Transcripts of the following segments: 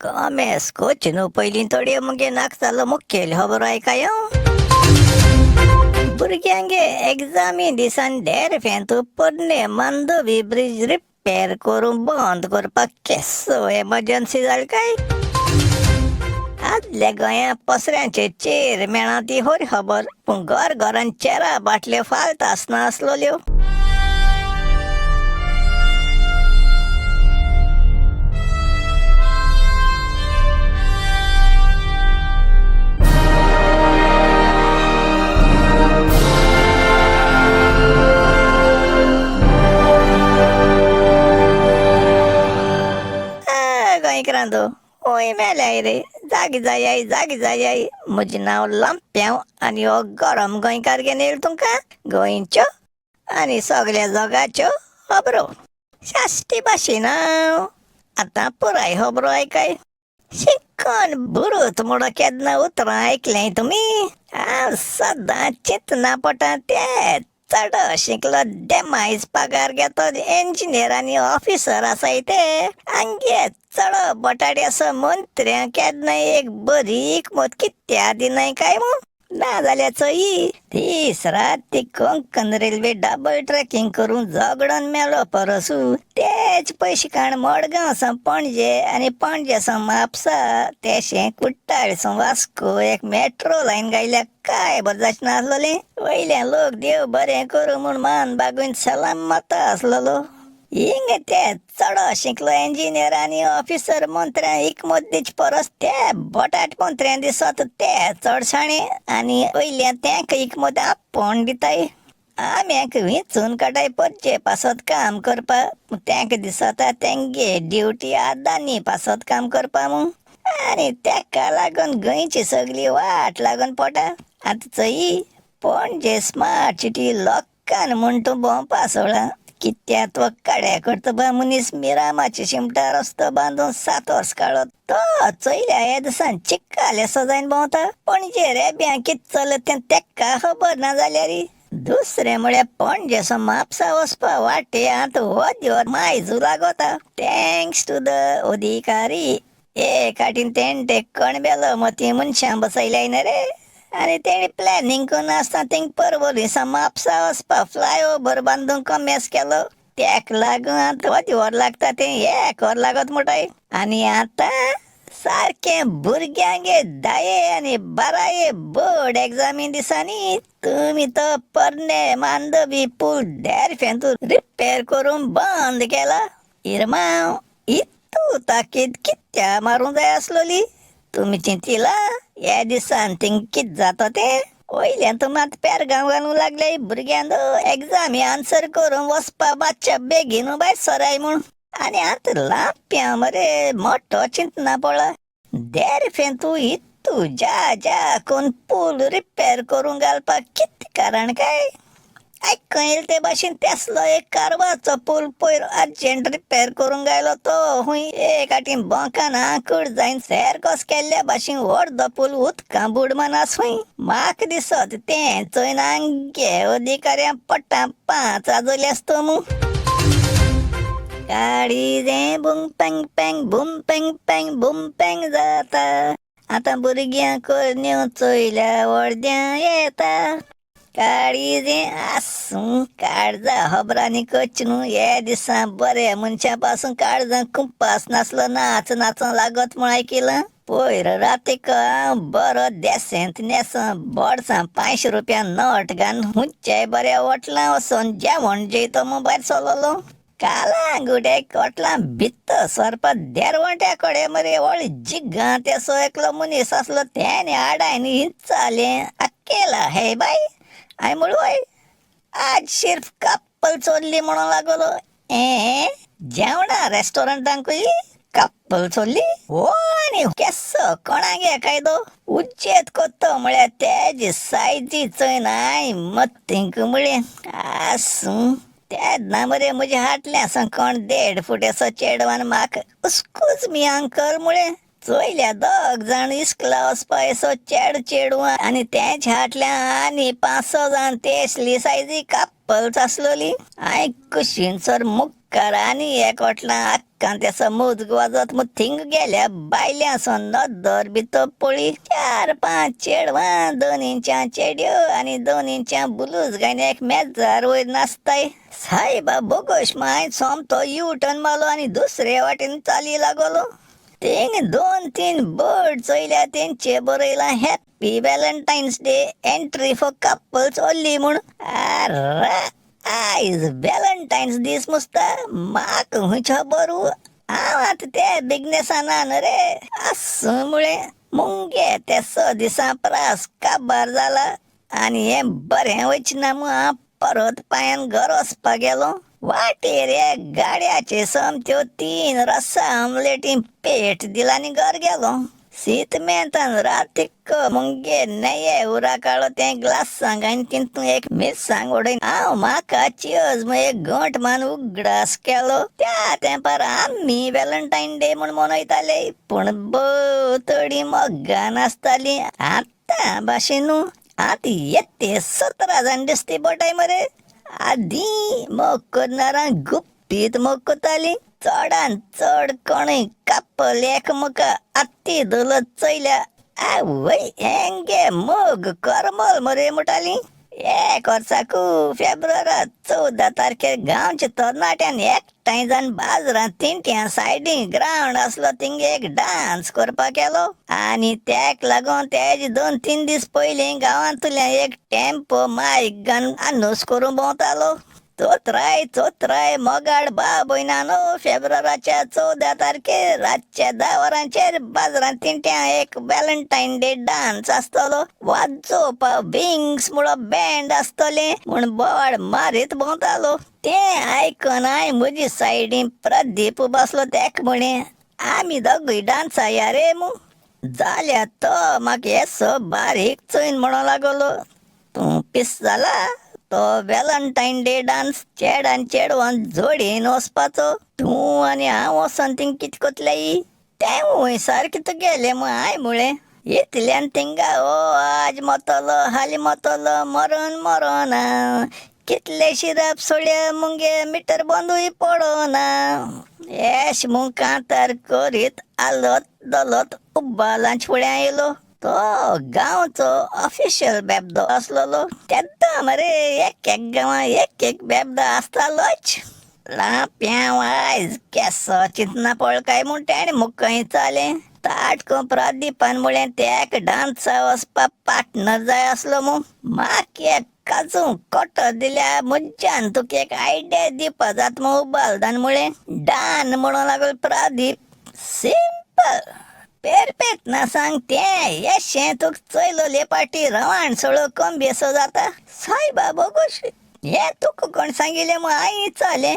कॉमेस coach न्हू पयलीं थोड्यो मुगे नाक जालो मुखेल खबर आयकाय. भुरग्यांगे एग्जामी दिसान देर फेंतू पोरणे मांडवी ब्रिज रिपेर करून बंद करपाक केसो एमर्जन्सी जाली काय? आदल्या गोंया पसऱ्यांचे चेर मेळा ती होरी खबर, पूण घर घरान चेरा बाटल्यो फाल्त आसना आसलोल्यो. गोंयकारांदो ओय मेल्याय रे, जागी जायाय जागी जायाय. म्हजें नांव लांप्यांव आनी हो गरम गोंयकार घेवन येयला तुमकां गोंयच्यो आनी सगल्या जगाच्यो खबरो साश्टी भाशेन. हांव आतां पुराय खबरो आयकाय. शिकून बुरूत म्हणून केन्ना उतरां आयकलें तुमी? हांव सदां चिंतना पडटा तें चड शिकलो देमायज पगार घेतो इंजिनियर आनी ऑफिसर आसाय ते आमगे चड बटाट्याचो मंत्र्यां केन्ना एक बरी एकमत कित्या दिनाय काय म्हूण? ना जाल्यार चोयी दीस रात ती कोंकण रेल्वे डबल ट्रॅकिंग करून झगडोन मेलो परसू तेच पयशे काण मडगांव सावन पणजे आनी पणजे सावन म्हापसा तेशें कुट्टाळे सावन वास्को एक मेट्रो लायन घायल्यार काय बरें जाचें नासलोलें? वयल्यान लोक देव बरें करूं म्हूण मान बागून सलाम मारता आसलोलो. हिंग ते चड शिकलो इंजिनियर आनी ऑफिसर मंत्र्यां एकमत दिवचे परस ते बटाट मंत्र्यां दिसत ते चड शाणे आनी वयल्यान तेंक एकमत आपोवन दिताय. आम्याक विंचून काडाय परजे पासत काम करपा, तेंक दिसता तेंगे ड्युटी आदानी पासत काम करपा म्हूण, आनी तेका लागून गोंयची सगली वाट लागून पडटा. आतां चोयी पणजे स्मार्ट सिटी लोकान म्हूण तूं भोंवपा सोडला, कित्याक तो काड्या करता बा मनीस मिरामाची शिमटा रस्तो बांदून 7 वर्स काडलो तो चोयल्या ह्या दिसान चिक्कालेसो जायन भोंवता. पणजे रेब्यां कितें चलत तें तेक्का खबर ना जाल्यार दुसरें म्हळ्यार पणजे सावन म्हापसा वचपा वाटे आतां वद्योर मायजू लागोता. Thanks to the अधिकारी एक आटीन तेणटे कणबेलो मती मनशां बसयल्याय न्ही रे, आनी तेणी प्लॅनिंग करून आसतना थिंग परवरी सावन म्हापसा वचपा फ्लायओवर बांदूंक कॉमेस केलो. तेक लागून आतां वद्दी वर लागता तें एक वर लागत म्हणटाय. आनी आतां सारकें भुरग्यांगे 10 आनी 12 बोर्ड एग्जामी दिसांनी तुमी तो पोरणे मांडवी पूल देर फेंतू रिपेर करून बंद केला. इरमांव इतू ताकीद कित्या मारूंक जाय आसलोली? तुमी चिंतिला ह्या दिसान थिंग कितें जाता तें? वयल्यान तुमी आतां पेरगांव घालूंक लागले भुरग्यांक एग्जामी आन्सर करून वचपा मातशें बेगीन भायर सराय म्हूण. आनी आतां लांप्यां मरे मोटो चिंतना पडला. देर फेंतू इतू ज्या ज्या कोण पूल रिपेर करून घालपाक कितें कारण काय? आयकूंक येयलें ते भाशेन तेसलो एक कारवारचो पूल पयर अर्जंट रिपेर करूंक घायलो तो खूंय एक आटी बोंकान आंकूड जायन सारकोच केल्ल्या भाशेन अर्दो पूल उदकां बुडमान आस खूंय. म्हाका दिसत तें चोयन आमगे अधिकाऱ्यां पट्टा 5 वाजोवले आसतो मूं. काळीजें boom Pang Pang boom Pang Pang boom Pang जाता, आतां भुरग्यां करण्यो चोयल्या वर्द्यां येता. काळीजें आसूं काळजा खबरांनी करचें न्हू ह्या दिसा बऱ्या मनशां पासून काळजां कुंपास नासलो नाच नाचों लागत म्हूण आयकिलां. पयर रातीक हांव बरो देसेंत न्हेसोन बोडसां 500 रुपया नोट घालून हुंच्याय बऱ्या हॉटलां वचोन जेवण जेयतो म्हूण भायर सरलोलो. कालांगुट हॉटलां भितर सरपा देरवंट्या कडेन मरे व्हडले जिगां तेसो एकलो मनीस आसलो तेणे आडायन हिंचालें अकेला हे बाय. हांवें म्हणलें वय आज सिर्फ कप्पल चोरली म्हणून लागलो. ए जेवणा रेस्टॉरंटांकूय कप्पल चोरली? हो आनी केसो कोणागे कायदो उज्जेत कोत्तो म्हळ्यार तेजी सायजी चोयन हांवें मत्तींक म्हळें आसूं. तेन्ना मरे म्हज्या हाटल्यां सावन कोण 1.5 फुट्याचो चेडवान म्हाका उसकूच मी अंकल म्हळें. चोयल्या दोग जाण इस्कुला वचपा येसो चेड चेडवां आनी तेंच हाटल्यां आनी 5-6 जाण तेसली सायजी कप्पल कपल्स आसलोली. हांवें कुशीन सर मुखार आनी एक वटलां आक्कान तेसो मुजग वाजत मग थिंग गेल्या बायल्यां सो नदर भितर पळी. 4-5 चेडवां, 2 इंचां चेड्यो आनी 2 इंचां बुलूज घायन एक मेजार वयर नाचताय. सायबा बोगोश माय सोमतो यू टर्न मारलो आनी दुसरे वाटेन चाली लागलो. थिंग 2-3 बोर्ड चोयल्या तेंचे बरयलां happy Valentine's day entry for couples only म्हूण. आरे आयज व्हॅलेंटायन्स दीस मुसता, म्हाका खंय खबर? हांव आतां ते बिजनेसान ना न्हू रे. आसूं म्हळें मुगे ते 6 दिसां प्रास काबार जाला आनी हें बरें वचना ना म्हूण हांव परत पांयान घर वचपाक गेलो. वाटेर एक गाड्याचे सोमत्यो 3 रसा आमलेटी पेट दिला आनी घर गेलो. शीत मेंतान रातीक मुगे नेये उरा काडलो तें ग्लासांक आनी तितून एक मिरसांग उडयन हांव म्हाका चियर्स म्हूण एक घोंट मान उगडास केलो. त्या तेंपार आमी व्हॅलेंटायन डे म्हूण मनयताले, पूण भोंवतणी मोगान आसताली. आतां भाशेन न्हू, आतां येते 17 जाण दिसती बोटाय मरे. आदीं मोग करणारां गुप्पीत मोग करतालीं. चडान चड कोणूय कापल एकमुका आत्ती दलत चोयल्या आवय हेंगे मोग करमल मरे म्हणटाली. एक वर्साकू फेब्रुवारा 14 तारखेर गांवच्या तरणाट्यान एकठांय जावन बाजारांत तिंट्या सायडीन ग्रावंड आसलो थिंग एक डांस करपाक केलो आनी तेक लागून तेजे 2-3 दीस पयलीं गांवांतल्यान एक टेम्पो मायक घालून आनूस करून भोंवतालो. चोत्राय चोत्राय मोगाड बाबयनानो फेब्रुवाराच्या 14 तारखेर रातच्या 10 वरांचेर बाजारांत तिंट्या एक व्हॅलेंटायन डे डांस आसतलो. वाजोवपा विंग्स म्हणो बँड आसतलें म्हूण बोवाळ मारीत भोंवतालो. तें आयकून हांवें म्हजी सायडीन प्रदीप बसलो तेका म्हळें आमी दोगूय डांसा या रे मू. जाल्यार तो म्हाका येसो बारीक चोयन म्हणो लागलो, तूं पीस जाला? तो व्हॅलेंटायन डे डांस चेडान चेडवान जोडयेन वचपाचो, तूं आनी हांव वचोन थिंग कितें कोतलेय? तेंवूय सारकें तुगेलें म्हूण हांवें म्हळें. इतल्यान थिंगा ओ आज मोतलो हालीं मोतलो मरोन मरोना, कितले शिराप सोड्या मुगे मिटर बंदूय पडोना. येश म्हूण कांतार करीत आलत दलत उब्बालांच फुड्यां येयलो. तो गांवचो ऑफिशियल बेबदो आसलेलो. तेन्ना मरे एक एक गांवां एक एक बेबदो आसतालोच. लांप्यांव आयज केसो चिंतना पळ काय म्हूण तेणें मुखार चालें. ताटको प्रदीपान म्हळें तेका डांसा वचपाक पार्टनर जाय आसलो म्हूण. म्हाका एक काजू कोटो दिल्या मुज्जान तुका एक आयडिया दिवपा जाता म्हूण उबालदान म्हळें. डान म्हणूंक लागलो प्रदीप, सिंपल पेरपेत ना सांग तें येशें तुका चोयलोले पाटी रवाण सळो कोंबयेसो जाता. सायबा बोगोश हें तुका कोण सांगिल्लें म्हूण हांवें विचारलें.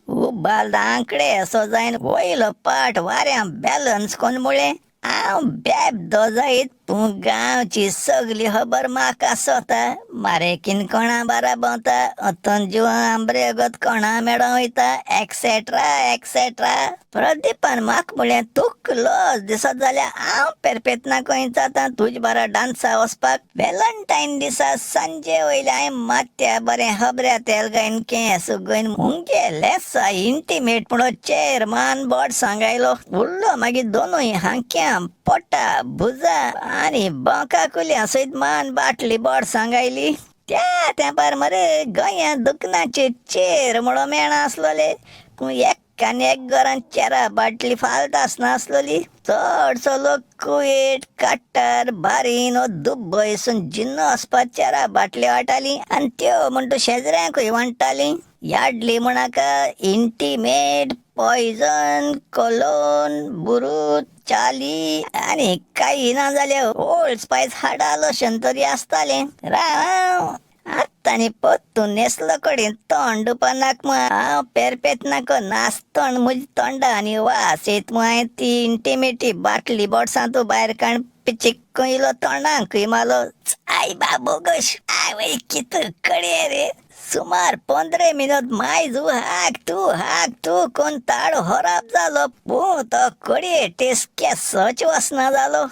उबाल आंकडे असो जायन वयलो पाट वाऱ्यां बॅलन्स कोन्न म्हळें हांव बेबदो जायत पूण गांवची सगली खबर म्हाका सोता. मारेकीन कोणा बारा भोंवता, अतन जिवा आंब्रेगत कोणा मेळों वयता, एक्सेट्रा एक्सेट्रा. प्रदीपान म्हाका म्हळें तुका लज दिसत जाल्यार हांव पेरपेतना खंय जाता तुज बारा डांसा वचपाक. व्हॅलेंटायन दिसा सांजे वयल्या हांवें माथ्या बरें खबऱ्या तेल घायन केंस उगयन मुगे लेसा इंटिमेट म्हणून चेअरमॅन बोट सांगायलो. उरलो मागीर दोनूय हांक्यां पोटा भुजा आनी बोंका कुल्या सयत मान बाटली बोट सांगायली. त्या तेंपार मरे गोंयांत दुकानाचेर चेर म्हणून मेळना आसलोले, पूण एकान एक घरान चेरा बाटली फालत आसनासलोली. चडसो लोक कुवेट, कट्टर, बारीन वो दुबयसून जिन्नो वचपाक चेरा बाटली वाटाली आनी त्यो म्हण तूं शेजऱ्यांकूय वांट्टाली. याडली म्हणाका इंटिमेट, पॉयझन, कोलोन, बुरूत, चाली आनी काही ना जाल्यार ओल्ड स्पायस हाडा लोशन तरी आसतालें. राव आतां आनी परतून न्हेसलो कडेन तोंड धुवपा नाका म्हूण हांव पेरपेत नाका नासतोंड म्हज्या तोंडा आनी वास येत म्हूण हांवें ती इंटिमेटी बाटली बोटसांतू भायर काडून पिचिक्क इलो तोंडाकूय मारलो. I बाबोगोश आवय कितू कडये रे. सुमार 15 मिनट मायज हाक तू हाक तू कोण ताळ खराब जालो, पूण तो कडये टेस्ट केसोच वचना जालो.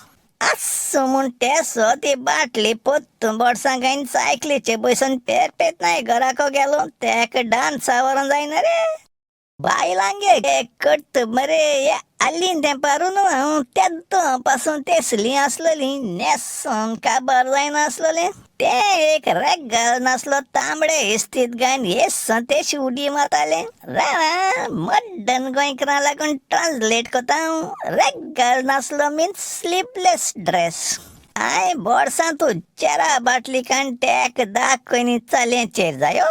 आस्सू म्हूण तेसो ती बाटली पोत्तून बोडसां गायन सायकलीचे बसून पेरपेत नाय घराको गेलो तेका डान्सा व्हरोन जायना रे. बायलांगे कट्ट मरे हे आल्लीन तेंपारू न्हू हांव तेद्दो पासून तेसली आसलेली न्हेसून काबार जायनासलेलें. तें एक रेगाल नासलो तांबडे इस्तीद गायन येस तेशी उडी मारतालें. राणा मड्डन गोंयकारां लागून ट्रान्सलेट कोता हांव. रेगाल नासलो मिन्स स्लीवलेस ड्रेस. हांवें बोडसां तूं चेरा बाटली काण तेक दाखयनी चलयांचेर जायो.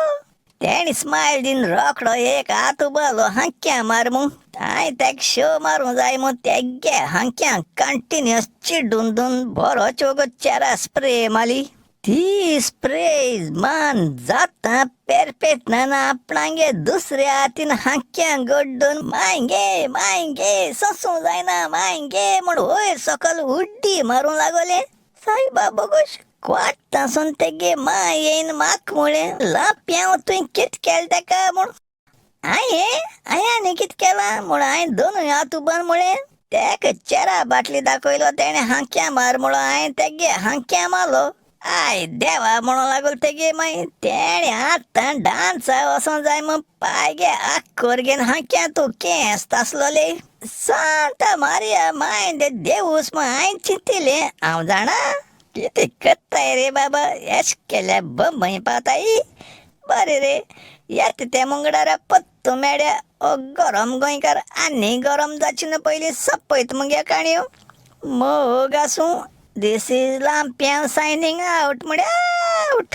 तेणी स्मायल दीन रोखडो एक हात उबालो हांक्या मार म्हूण. हांवें तेका शो मारूंक जाय म्हूण तेगे हांक्या कंटिन्युअस चिड्डून दोन बरो चोगो चेरा स्प्रे मारली. ती स्प्रे मान जाता पेरपेत ना आपणागे दुसऱ्या हातीन हांक्या गड्डून मायगे मायगे सोसूं जायना मायगे म्हूण वयर सकल उड्डी मारूंक लागोलें. सायबा बोगोश क्वार्टासून तेगे माय येयन म्हाक म्हळें लांप्यांव तुवें कित केलें तेका म्हूण. हांयें हांयें आनी कित केलां म्हूण हांयें दोनूय हात उबान म्हळें. तेका चेरा बाटली दाखयलो तेणें हांक्या मार म्हणो हांयें तेगे हांक्या मारलो. I देवा म्हणूंक लागलो तेगे मागीर तेणें आतां डान्सा वचों जाय म्हूण पाय गे आक्कोर घेवन हांक्या तूं केंस तासलोले. सांता मारिया माय ते देवूस म्हूण हांयें चिंतिलें. हांव जाणा कितें करताय रे बाबा एश केल्यार बंबय पावताय. बरें रे येता ते मुंगडारा पत्तू मेळ्ळ्या हो गरम गोंयकार आनी गरम जावचे न्हू पयलीं सोंपयत मुगे काणयो. मोग आसूं. This is Lampiao signing out म्हळ्यार आवट.